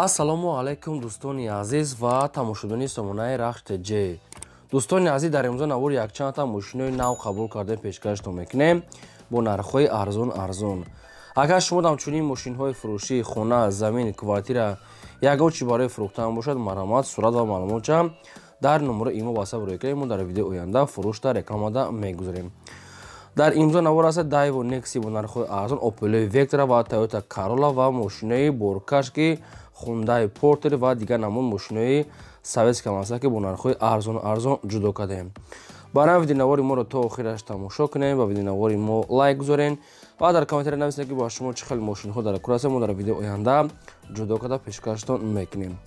Ассалому алайкум, дӯстони азиз ва тамошобинони сомонаи Рахш ТЖ. Дӯстони азиз, дар имрӯза навор якчандта мошинои нав қабул кардаем, пешкаштон мекунем бо нархҳои арзон арзон. Агар шумо ҳамчунин мошинҳои фурӯшӣ, хона, замин, квартира, ягон чи барои фурӯхтан бошад, марҳамат, сурат ва маълумотча дар номерои имо WhatsApp рӯй кунед. Мо дар видеои оянда фурӯшта рекламада мегузорем. Дар имрӯза навор аст Daewoo Nexia бо нархҳои арзон, Opel Vectra ва Toyota Corolla ва мошинои боркаш, ки Hyundai Porter ва дигар намуд мошинои советский ҳастанд, ки бо нархҳои арзон арзон ҷудо кардаем. Барои видеонавори моро то охираш тамошо кунем ва видеонавори мо лайк гузорен ва дар комментария нависед, ки ба шумо чӣ хел мошинҳо дар кор ҳастанд. Мо дар видеои оянда ҷудо карда пешкаштон мекунем.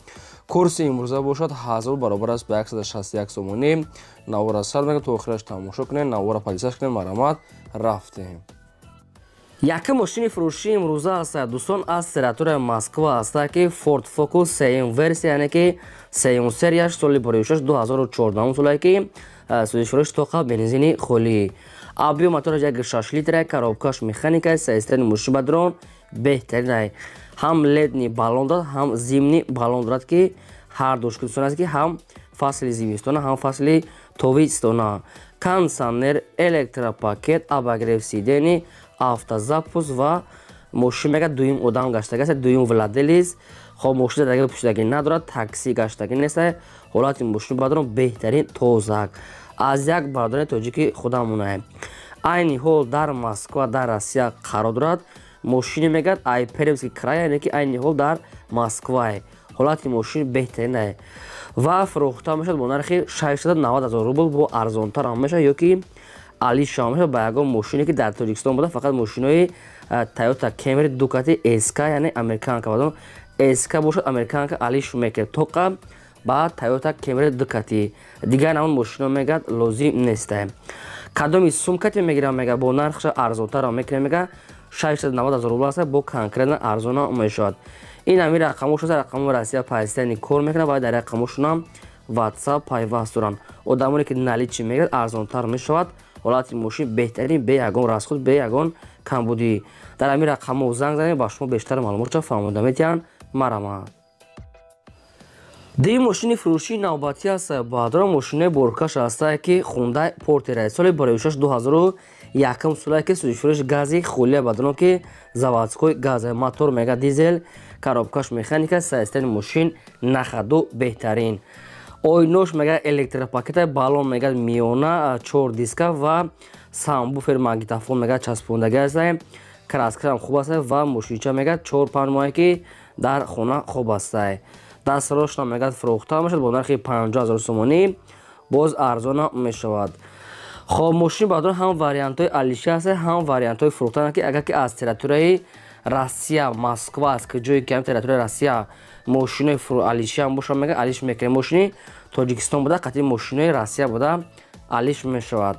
Курси имрӯза бошад 1000 баробар аст ба 161 сомонӣ. Навора сар мекунем, то охираш тамошо кунем, навора подписаться кунем. Марҳамат, рафтем. Якум мошини фурӯшии имрӯза аст, дӯстон, аз территорияи Москва аст, ки Ford Focus сеюм версия, яъне ки сеюм серияш, соли боришаш 2014 солае, ки сӯзишвориш тоқа бензини холӣ, объём мотораш 1,6 литра, коробкаш механика. Состояние мошин, бадрон, беҳтаринай. Ҳам летний баллон дорад, ҳам зимний баллон дорад, ки ҳар душ дӯстон аст, ки ҳам фасли зимистона, ҳам фасли тобистона. Кондиционер, электропакет, обогрев сидений, автозапуск ва мошин мега дуюм одам гаштагӣ аст, дуюм владелец. Хоб, мошин задаги пӯшидагӣ надорад, такси гаштагӣ нест. Ҳолати мошин, бадрон, беҳтарин, тозак, аз як бародари тоҷики худамонае. Айни ҳол дар Москва, дар Россия қарор дорад. Мошине мегӯяд ай Пермский край, яъне ки айни ҳол дар Москвае. Ҳолати мошин беҳтаринае ва фурӯхта мешавад бо нархи 690 ҳазор рубл. Бо арзонтар ҳам мешавад ё ки алиша мешавад ба ягон мошине, ки дар Тоҷикистон буда. Фақат мошинои Toyota Camry Дукати СК, яъне американка, бадон СК бошад, американка алиш мекунад тоқа ба Toyota Camry Дукати. Дигар намуд мошино мегӯяд лозим неста. Кадоми сумкате мегирам, мега бо нархша арзонтарам мекунем. Мега 690 ҳазор рубл аст, бо конкретно арзона мешавад. Ин ҳами рақамошон, рақамои Россия постоянно кор мекунад ва дар рақамошонам WhatsApp пайваст доранд. Одамоне ки наличный мегирад, арзонтар мешавад. Ҳолати мошин беҳтарин, бе ягон расход, бе ягон камбудӣ. Дар ҳамин рақамҳо занг занед, ба шумо бештар маълумотша фаҳмонида метиҳанд. Марҳамат. Дуюм мошини фурӯшии навбатӣ аст, баъдро, мошинои боркаш ҳастае, ки Hyundai Porter, соли бароишаш 2001 солае, ки сӯзишвориш гази холия, баъдоно ки заводской газ, мотор мега дизел, коробкаш механика. Состояние мошин на ходу беҳтарин. Ойнош мега электропакета, баллон мега миёна, чор диска ва сабвуфер, магнитофон мега часпондагӣ аст. Краскашам хуб аст ва мошинча мега 4-5 моҳе ки дар хона хоб астае. Дастрошна мегӯяд фурӯхта мешавад бо нархи 50 ҳазор сомонӣ, боз арзона мешавад. Хоб, мошини, баъдон, ҳам вариантҳои алиши аст, ҳам вариантҳои фурӯхтан, ки агар ки аз территорияи Россия, Москва аст, ки ҷое ки ҳам территорияи Россия мошинои алишиам бошад, мега алиш мекунем. Мошини Тоҷикистон буда, қатъи мошинои Россия буда алиш мешавад.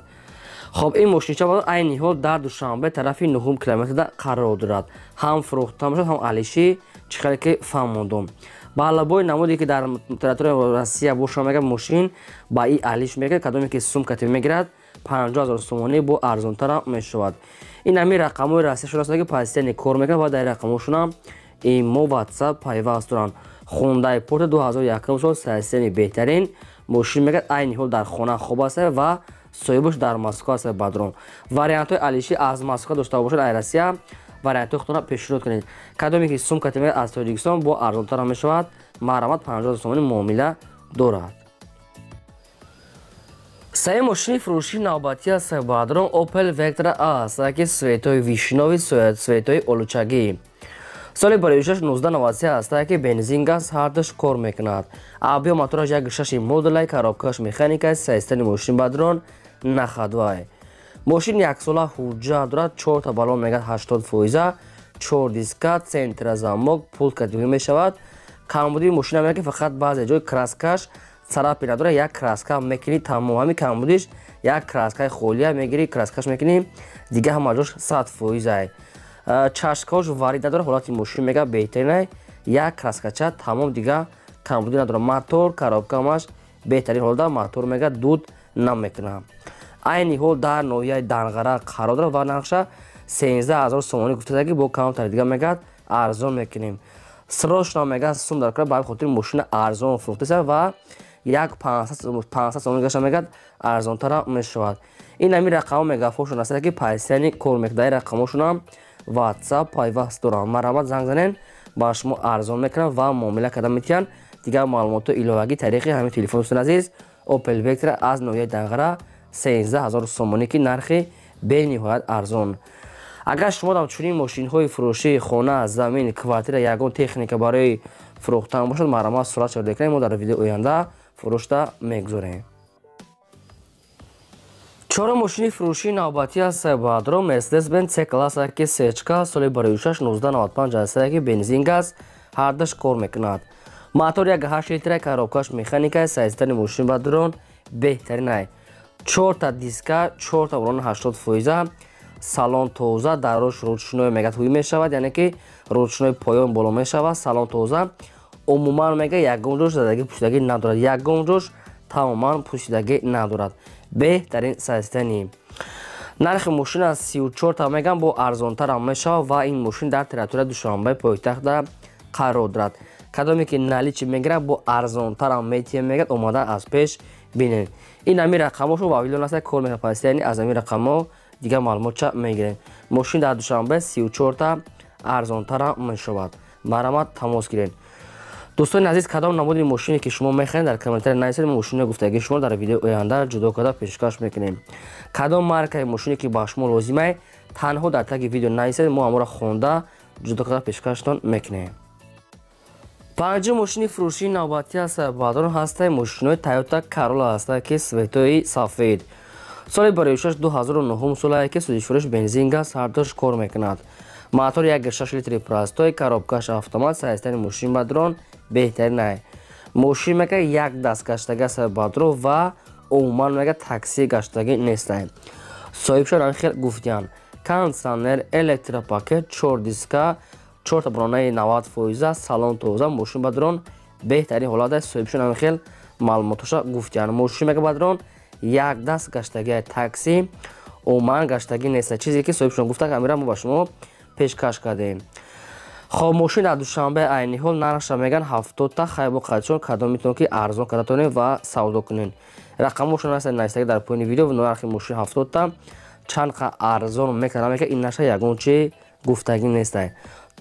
Хоб, ин мошинча айни ҳол дар Душанбе, тарафи нуҳум километрда қарор дорад. Ҳам фурӯхта мешавад, ҳам алишӣ. Чӣ хеле ки фаҳмондум, ба намуде ки дар территорияи Россия боша, мега мошин ба и алиш мекунад. Кадоме ки сумкате мегирад, 50 ҳазор сомонӣ, бо арзонтарам мешавад. Ин ҳамин рақамҳои Россия шуда аст, ки постоянно кор мекунад ва дар рақамҳошонам имо, WhatsApp пайваст доранд. Hyundai Porter 2001 сол, состояние беҳтарин. Мошин мегӯяд айни ҳол дар хона хоб аст ва соҳибаш дар Москва аст. Бадрон, вариантҳои алишӣ аз Москва дошта бошад, ай Россия вариантҳои худтонро пешниҳод кунед. Кадоме ки сумкате мегӯяд аз Тоҷикистон, бо арзонтарам мешавад. Марҳамат, 50 сомонӣ муомила дорад. Сеюм мошини фурӯшии навбатӣ аст, баъдрон, Opel Vectra аст, ки цветои вишнёвый, цветои олучагӣ, соли бароишаш 1993 аст, ки бензин, газ ҳардуш кор мекунад. Объём мотораш 1,6 модулай, коробкаш механика. Состояние мошин, бадрон, на ходу. Мошин яксола ҳуҷҷат дорад, чорта баллон мегӯяд 80 фоиза, чор диска, центрозамок, пулт катигорӣ мешавад. Камбудии мошина мегӯяд, ки фақат баъзе ҷой краскаш царапина дорад, як краска мекунӣ, тамом. Ҳамин камбудиш як краскаи холия мегирӣ, краскаш мекунӣ, дига ҳама ҷош 100 фоизай. Чашкаош варид надорад. Ҳолати мошин мега беҳтаринай, як краскача, тамом, дига камбудӣ надорад. Мотор, коробка ҳамаш беҳтарин ҳолда, мотор мега дуд намекунад. Айни ҳол дар ноҳияи Данғара қарор дорад ва нархша 13 ҳазор сомонӣ гуфтада, ки бо камтари дига мегӯяд арзон мекунем. Срочно мега сум дар кора, ба хотири мошина арзон фурӯхтеса ва як 500 сомон гаша мегад арзонтара мешавад. Ин ҳамин рақамҳо мегафошон аст, ки пайсияни кор мекунад. Ин рақамҳошонам WhatsApp пайваст доранд. Марҳамат, занг занен, ба шумо арзон мекунанд ва муомила карда метиҳанд. Дигар маълумотҳо иловагӣ тариқи ҳамин телефон. Дӯстони азиз, Opel Vectra аз ноҳияи Данғара 13 000 сомонӣ, ки нархи бениҳоят арзон. Агар шумо дам чунин мошинҳои фурӯшии, хона, замин, квартира, ягон техника барои фурӯхтан бошад, марҳамат, сурат шард кунед, мо дар видеои оянда фурӯшта мегузорем. Чорум мошини фурӯшии навбатӣ аст, баъдро Mercedes Benz C класса, ки сечка, соли 2006, 1995 аст, ки бензин, газ ҳардаш кор мекунад. Мотор 1,8 литра, коробкаш механика. Сайзтари мошин бадрон беҳтаринай. Чорта диска, чорта урон 80%, салон тоза, дарош ручной мегад ҳуй мешавад, яъне ки ручной поён боло мешавад. Салон тоза, умуман мега ягон ҷош задагӣ, пӯшидагӣ надорад, ягон ҷош тамоман пӯшидагӣ надорад. Беҳтарин состояние. Нархи мошин аз 34 та мегам, бо арзонтарам мешавад ва ин мошин дар территорияи Душанбе пойтахта қарор дорад. Кадоме ки наличный мегирад, бо арзонтарам метиҳем, мегад, омада аз пеш бинед. Ин ҳамин рақамҳошо вавилон аст, кор мекунад, яъне аз ҳамин рақамҳо дигар маълумотча мегирем. Мошин дар Душанбе 34 та, арзонтарам мешавад. Марҳамат, тамос гиред. Дӯстони азиз, кадом намуди мошине ки шумо мехоҳед, дар комментария нависед. Мошини гуфтагии шумо дар видеои оянда ҷудо карда пешкаш мекунем. Кадом маркаи мошине ки ба шумо лозимай, танҳо дар таги видео нависед, мо ҳаморо хонда, ҷудо карда пешкаштон мекунем. Панҷум мошини фурӯшии навбатӣ аст, баъдон ҳастаи мошинои Toyota Corolla ҳаста, ки цветои сафед, соли 2006, 2009 солае, ки сӯзишфурӯш, бензин, газ ҳардуш кор мекунад. Мотор 1,6 литри простой, коробкаш автомат. Состояние мошин бадрон беҳтаринай. Мошин мега як даст гаштага аст бадро ва умуман мега такси гаштагӣ нестай. Соҳибшон хел гуфтиянд. Кондиционер, электропакет, чор диска, чорта бронаи 90%, салон тоза, мошин бадрон беҳтарин ҳолат аст. Соҳибшон ҳамин хел маълумотоша гуфтиянд. Мошин мега бадрон як даст гаштагӣ, такси умуман гаштагӣ неста. Чизе ки соҳибшон гуфта, амира мо ба шумо пешкаш кардем. Хоб, мошин дар Душанбе айни ҳол нархша меган 70 та. Хайбо қадшон кадом метавон ки арзон карда тонем ва савдо кунем. Рақамошон ҳастанд навистагӣ дар поёни видео. Нархи мошин 70 та, чанд қа арзон мекарда мека, ин наша ягон чи гуфтагӣ нестай.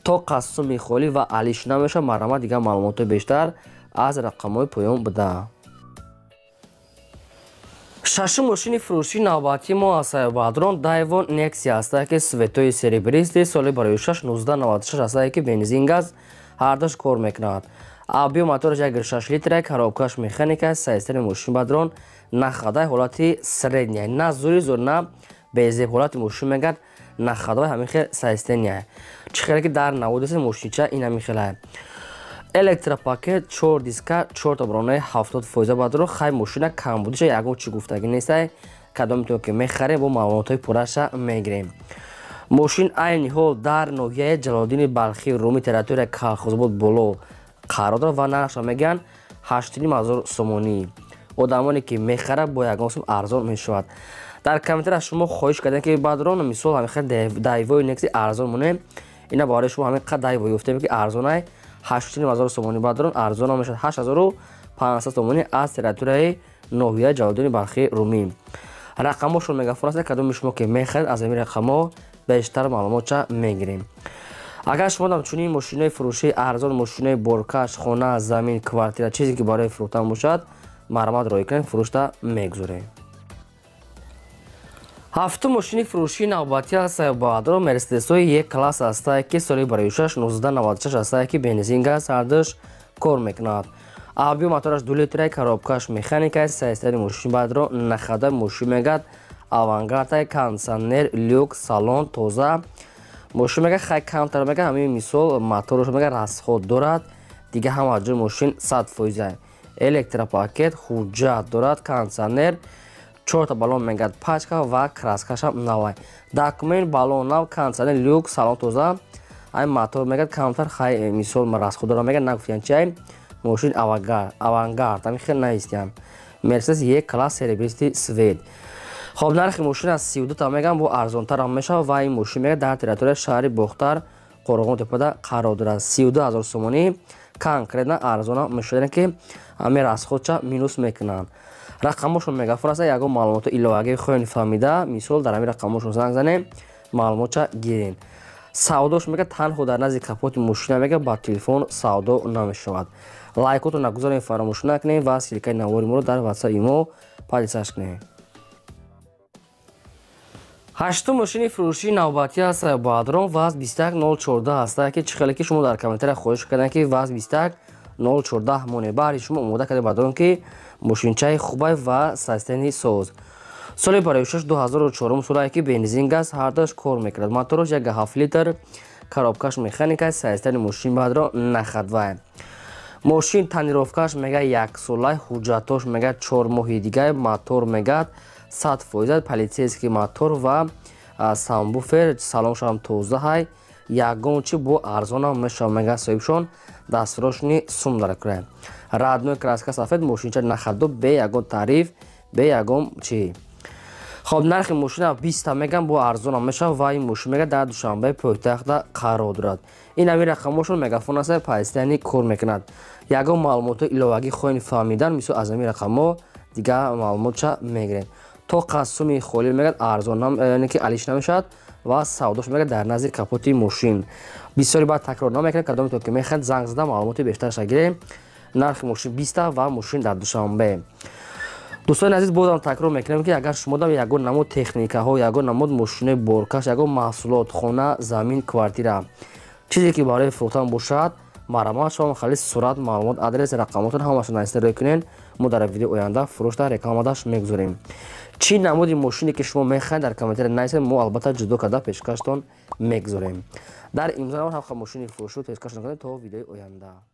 То қассуми холӣ ва алиш намешавад. Марҳамат, дигар маълумотҳои бештар аз рақамҳои поён буда. Шашум мошини фурӯшии навбатии мо аз бадрон Дайво Нексия ҳаста, ки цветои серебристый, соли 2006, 1996 ҳаста, ки бензин, газ ҳардаш кор мекунад. Объём мотораш 1,6 литра, коробкаш механика. Состояние мошин бадрон нахадай, ҳолати средняя, на зури зур, на безеб. Ҳолати мошин мегад нахадой, ҳамин хел состояние. Чӣ хеле ки дар наводеси мошинча, ин ҳамин хелае. Электропакет, чор диска, чорта бронаи 70% бадро. Хай, мошина камбудиша ягон чӣ гуфтагӣ нестай. Кадом метавон ки мехарем, бо маълумотҳои пурраша мегирем. Мошин айни ҳол дар ноҳияи Ҷалолиддини Балхӣ, Руми, территория Колхозобод боло қарор дорад ва нархша мегӯянд 8,5 ҳазор сомонӣ. Одамоне ки мехарад, бо ягон сум арзон мешавад. Дар комментария шумо хоҳиш кардем, ки бадрон мисол ҳамин хел Дайвои Некси арзон монем. Ина барои шумо ҳамин қад Дайво ёфтем, ки арзонай, 8,5 ҳазор сомонӣ. Бадрон арзон мешавад, 8500 сомонӣ аз территорияи ноҳияи Ҷалолиддини Балхӣ, Румӣ. Рақамҳошон мегафон аст. Кадоми шумо ки мехаред, аз ҳамин рақамҳо бештар маълумотча мегирем. Агар шумо дам чунин мошинои фурӯшии арзон, мошинои боркаш, хона, замин, квартира, чизе ки барои фурӯхтан бошад, марҳамат, роҳӣ кунед, фурӯшта мегузорем. Ҳафтум мошини фурӯшии навбатӣ аст, баъдро Мерседесҳои Е класс ҳастае, ки соли 2006, 1996 ҳастае, ки бензин, газ ҳардуш кор мекунад. Объём мотораш 2 литра, коробкаш механика. Состояние мошин баъдро нахада. Мошин мегад авангардай, кондиционер, люк, салон тоза. Мошин мега хай камтар мега, ҳамин мисол мотораш мега расход дорад, дига ҳама ҷои мошин 100%. Электропакет, ҳуҷҷат дорад, кондиционер, чорта баллон мегад пачка ва краскашам навай, документ, баллон нав, кондиционер, люк, салон тоза. Ай мотор мегад камтар хай мисол расход дорад, мега нагуфтиян чай. Мошин авангард, ҳамин хел наистиян. Мерседес Е класс, серебристый цвет. Хоб, нархи мошин аз 32 та мегам, бо арзонтарам мешавад ва ин мошин мега дар территорияи шаҳри Бохтар, Қорғон тепада қарор дорад. 32 000 сомонӣ конкретно арзона мешавад, ки ҳамин расходча минус мекунанд. Рақамошон мегафон аст. Ягон маълумоти иловагӣ хоҳем фаҳмида, мисол, дар ҳамин рақамошон занг занем, маълумотча гирем. Савдош мега танҳо дар назди капоти мошина, мега ба телефон савдо намешавад. Лайкотро нагузорем, фаромӯш накунем ва ссылкаи навори моро дар ватсапи мо подписаться кунем. Ҳаштум мошини фурӯшии навбатӣ аст, Бадрон ВАЗ 21014 аст, ки чӣ хеле ки шумо дар комментария хоҳиш кардем, ки ВАЗ 21014 моне, баҳри шумо омода карда, Бадрон, ки мошинчаи хубай ва состоянии соз. Соли барои 2004 солае, ки бензин, газ ҳардаш кор мекунад. Мотораш 1,7 литр, коробкаш механика. Состоянии мошин баъдро нахадвай. Мошин тонировкаш мега яксолай, ҳуҷҷатош мега 4 моҳи дигар. Мотор мегад 100%, полицейский мотор ва сабвуфер, салоншам тозаҳай. Ягон чи бо арзонам мешавад, мега соҳибшон дастфурошни сум дар кунад. Родной краска сафед, мошинча нахаду, бе ягон тариф, бе ягон чи. Хоб, нархи мошина 20-та мегам, бо арзонам мешавад ва ин мошин мега дар Душанбе пойтахта қарор дорад. Ин ҳамин рақамошон мегафон аст, постоянно кор мекунад. Ягон маълумоти иловагӣ хоҳем фаҳмидан, мисол, аз ҳамин рақамҳо дигар маълумотша мегирем. То қасуми холӣ мегӯяд арзон, яъне ки алиш намешавад ва савдош мегӯяд дар назди капоти мошин. Бисёри баъд такрор намекунад. Кадоме то ки мехоҳед, занг зада маълумоти бештарша гирем. Нархи мошин 20-та ва мошин дар Душанбе. Дӯстони азиз, бозам такрор мекунем, ки агар шумо дам ягон намуд техникаҳо, ягон намуд мошинои боркаш, ягон маҳсулот, хона, замин, квартира, чизе ки барои фурӯхтан бошад, марҳамат, шумо хали сурат, маълумот, адрес, рақамотон ҳамаашро нависта рӯй кунед. Мо дар видео оянда фурӯшда рекламадаш мегузорем. Чӣ намуди мошине ки шумо мехоҳед, дар комментария нависед, мо албатта ҷудо карда пешкаштон мегузорем. Дар имзо ҳамха мошини фурӯшу пешкаш накунед. То видеои оянда.